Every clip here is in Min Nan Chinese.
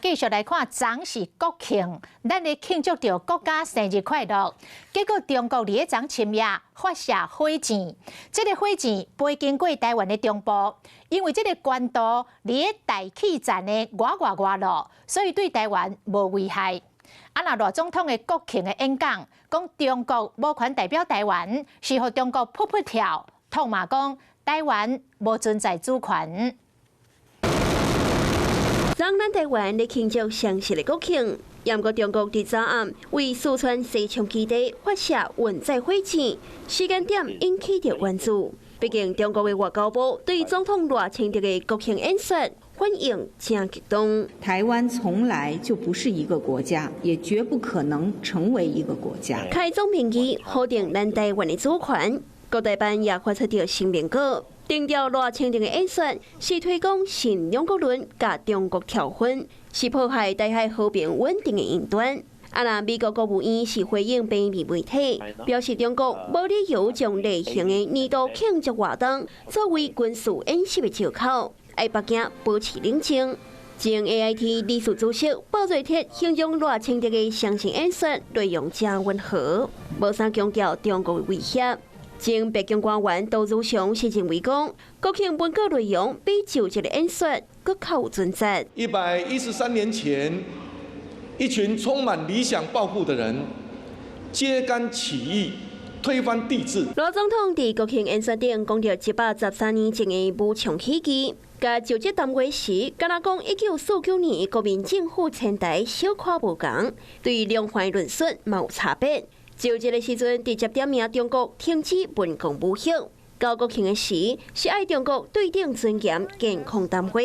繼續來看，昨是國慶，咱咧慶祝著國家生日快樂。結果中國佇咧昨深夜發射火箭，這個火箭飛經過臺灣的中部，因為這個高度佇咧大氣層的外外外咯，所以對臺灣無危害。啊，若賴總統的國慶的演講，講中國無權代表臺灣，是予中國噗噗跳，痛罵講臺灣無存在主權。昨咱臺灣咧慶祝雙十的國慶，毋過中國佇昨暗為四川西昌基地發射運載火箭，時間點引起著關注。畢竟中國的外交部對總統賴清德的國慶演說反應誠激動。臺灣從來就不是一個國家，也絕不可能成為一個國家。開宗明義否定咱臺灣的主權，國台辦也發出著聲明稿，定調賴清德的演說是推廣新兩國論，共中國挑釁，是破壞台海和平穩定的爭端。啊，若美國國務院是回應平面媒體，表示中國無理由將例行的年度慶祝活動作為軍事演習的藉口，愛北京保持冷靜。前 AIT 理事主席鮑瑞鐵形容賴清德的雙十演說內容誠溫和，無啥強調中國的威脅。前白宮官員杜如雄是認為講，國慶文告內容比就職的演說閣較有準則。113年前，一群充滿理想抱負的人，揭竿起義，推翻帝制。賴總統佇國慶演說頂講著113年前的武昌起義，佮就職談話時，敢若講1949年國民政府遷台小可無仝，對兩岸論述嘛有差別。就職的時陣，直接點名中國停止文攻武嚇。到國慶的時，是愛中國對等尊嚴健康談話。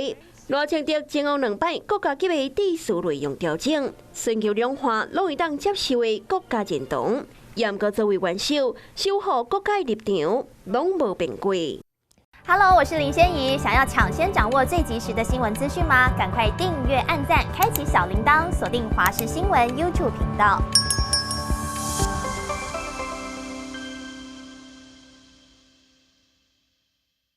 賴清德前後兩擺國家級的致辭內容調整，尋求兩岸攏會當接受的國家認同。毋過作為元首，守護國家立場，攏無變過。 Hello，我是林仙怡，想要搶先掌握最及時的新聞資訊嗎？趕快訂閱、按讚、開啟小鈴鐺，鎖定華視新聞 YouTube 頻道。